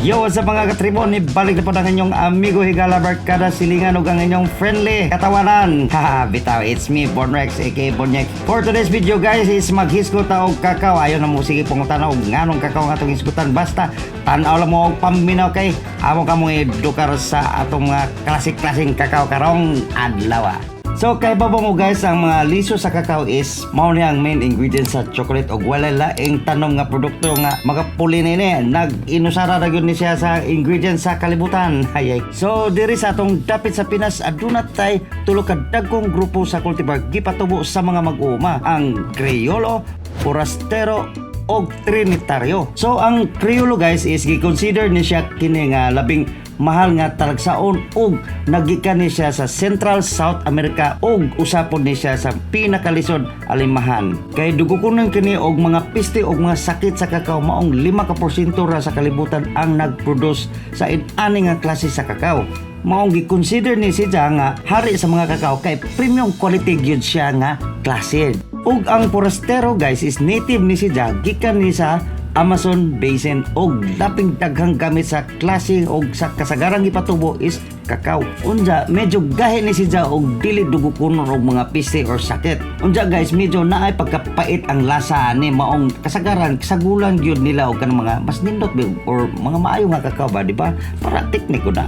Yo, what's up, mga katribo? Ni balik na po ang inyong amigo Higala Barkada Silingan ug ang inyong friendly katawanan. Haha, bitaw, it's me, Bonrex, aka Bonyek. For today's video, guys, is maghisgot ta og kakao. Ayaw na mo sige pangutana og nganong kakao nga atong hisgutan. Basta tan-aw lang mo og paminaw kay amo kamong edukar sa atong mga klasik-klaseng kakao karong adlaw. So kay babo mo, guys, ang mga liso sa kakao is mao ni ang main ingredient sa chocolate og wala laing tanom nga produkto nga magapuli nini. Nag-inusara ra gyud ni siya sa ingredients sa kalibutan. Ay, ay. So diri sa atong dapit sa Pinas, aduna tay tulo ka dagkong grupo sa cultivar gipatubo sa mga mag-uuma: ang Criollo, Forastero og Trinitario. So ang Criollo, guys, is gi-consider ni siya kini nga labing mahal nga talagsaon ug nagikan ni siya sa Central South America ug usa pod ni siya sa pinakalisod alimahan. Kay dugokonon kini og mga peste og mga sakit sa kakao, maong 5 ka porsyento ra sa kalibutan ang nagproduce sa inani nga klase sa kakao. Maong gi-consider ni siya nga hari sa mga kakao kay premium quality gyud siya nga klase. Ug ang Forastero, guys, is native ni siya, gikan ni sa Amazon Basin og labing daghang gamit sa klase og sa kasagarang gipatubo is kakao. Unja, medyo gahi ni siya og dili dugokonon og mga peste or sakit. Unja, guys, medyo naay pagkapait ang lasa ni, maong kasagaran sagulan gyud nila og kanang mga mas nindot ba or mga maayo nga kakao ba, di ba? Para tekniko na.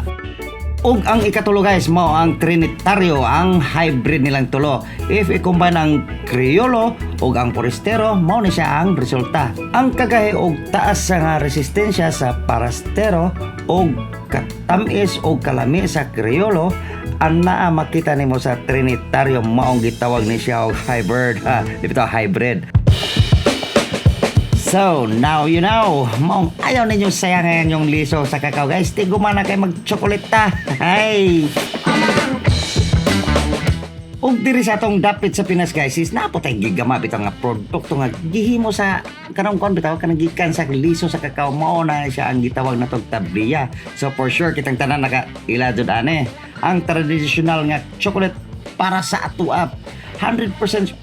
Ug ang ikatulo, guys, mao ang Trinitario, ang hybrid nilang tulo. If i-combine ang Criollo ug ang Forastero, mao ni siya ang resulta. Ang kagahi og taas sa nga resistensya sa Forastero ug katamis og kalami sa Criollo ang naa makita nimo sa Trinitario, maong gitawag ni siya og hybrid. Ha, di ba hybrid? So, now you know. Maong ayaw ninyong sayangan yung liso sa kakao, guys. Tiguma na kay mag-chocolate ta. Ay! Ug diri sa atong dapit sa Pinas, guys, is naa po tay gigama bitaw nga produkto nga gihimo sa kanang kon bitaw, kanang gikan sa liso sa kakao, mao na siya ang gitawag natong tablea. So for sure kitang tanan naka ila jud ane. Ang traditional nga chocolate para sa atuap. 100%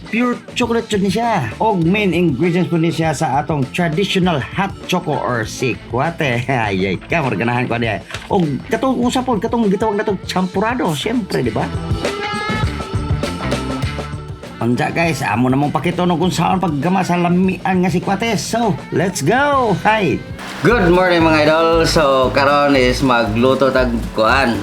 pure chocolate jud ni siya. Og main ingredients po ni siya sa atong traditional hot choco or sikwate. Ay ay ka, ganahan ko niya. Og katong usa pod, katong gitawag natong champurado, syempre, di ba? Unja, guys, amo namong pakitunog kung saan paggama sa lamian nga sikwate. So, let's go! Hi! Good morning, mga idol. So, karon is magluto tag kuan.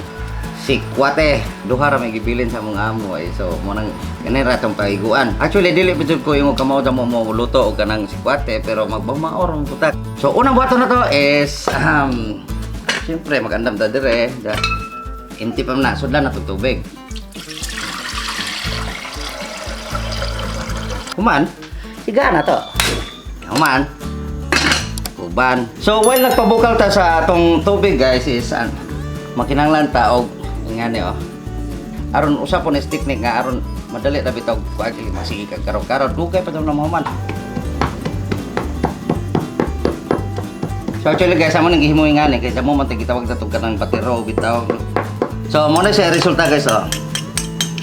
Sikwate. Duha ra may gibilin sa among amo ay. So, mo nang kanay ra tong paiguan. Actually, dili pa jud ko yung kamao mo mo luto og kanang sikwate, pero magbamaor ang putak. So, unang buhaton na to is siyempre magandam ta dire. Da. Inti pa na sudlan na tong tubig. Human, higa na to. Human, uban. So while nagpabukal ta sa atong tubig, guys, is makinanglan ta og ngani oh. Aron usa po ni technique nga aron madali ra bitaw kuan kay masige kag karon-karon dugay pa daw na mahuman. So actually, guys, amo nang gihimo ngani kay damo man tay gitawag na tong kanang patiro bitaw. So mo na siya resulta, guys, oh.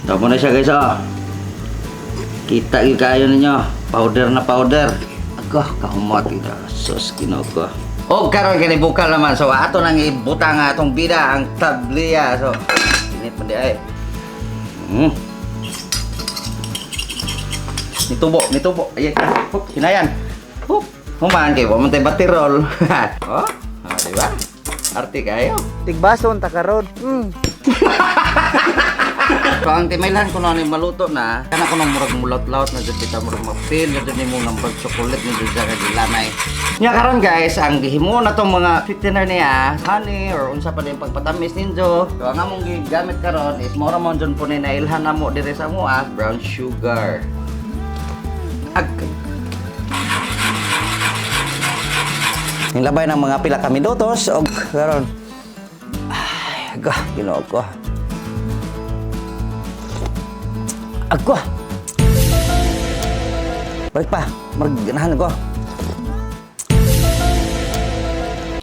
So mo na siya, guys, oh. Kita gyud kaayo ninyo. Powder na powder. Ako, kahumot ito. Sus, Ginoo ko. Og karon kini bukal naman. So ato nang ibutang ang atong bida, ang tablea. So init man di ay. Nitubo, nitubo. Ay, huk, hinayan. Huk. Human kay wa man tay batirol. Oh, ah, di ba? Arte kayo. Tigbason ta karon. So ang timaylan ko na ni maluto na, kana ko nang murag mulot-laot na jud kita, murag mapil na jud nimo ng bag chocolate ni jud sa gilanay. Nya karon, guys, ang gihimo na tong mga sweetener niya, honey or unsa pa din pagpatamis ninyo. So ang among gigamit karon is mao ra man jud po ni nailhan namo diri sa amoa, brown sugar. Ag Nilabay ng mga pila ka minutos og karon. Ay, aga, Ginoo ko. Ako. Balik pa, marganahan ko.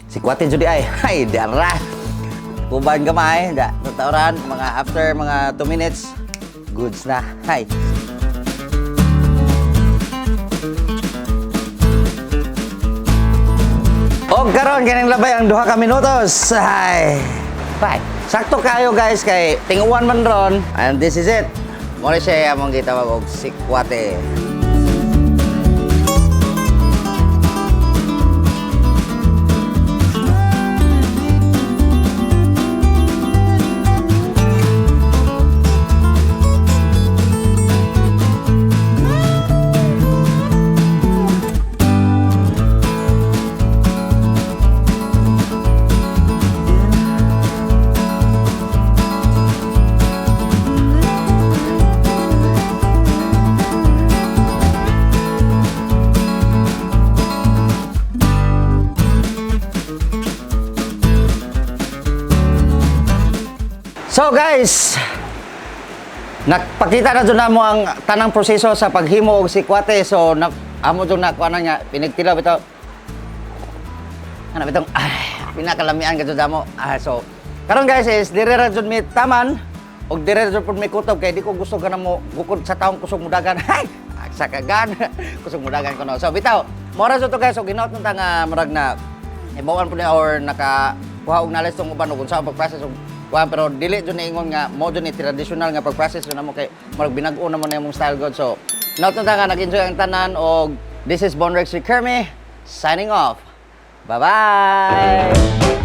Sikwate jud ay. Ay, dara. Kuban gamay, da. Tauran, mga after mga 2 minutes, goods na. Hay. Og karon kining labay ang 2 ka minutos. Ay. Bye. Sakto kayo, guys, kay tinguan man ron. And this is it. Mao siya among gitawag og sikwate. So guys, nakapakita na jud namo ang tanang proseso sa paghimo og sikwate. So na, amo jud na kuan nga pinigtilaw bitaw. Ano bitong ay, pinakalamian ka jud amo. Ah, so karon, guys, is dire ra jud mi taman og dire ra jud pud mi kutob kay di ko gusto ka na mo bukod sa taong kusog mudagan. Ay, sa kagan kusog mudagan ko no. So bitaw, mao ra jud to, guys, og hinaut ta nga murag na hibaw-an po niya or naka kuha og knowledge tong uban og unsa ang pag-process og kuha, pero dili jud niingon nga mo jud ni traditional nga pag-process jud namo kay murag binag-o na mo na imong style god. So hinaut ta nga nag-enjoy ang tanan og this is Bonrex Kerme signing off. Bye bye.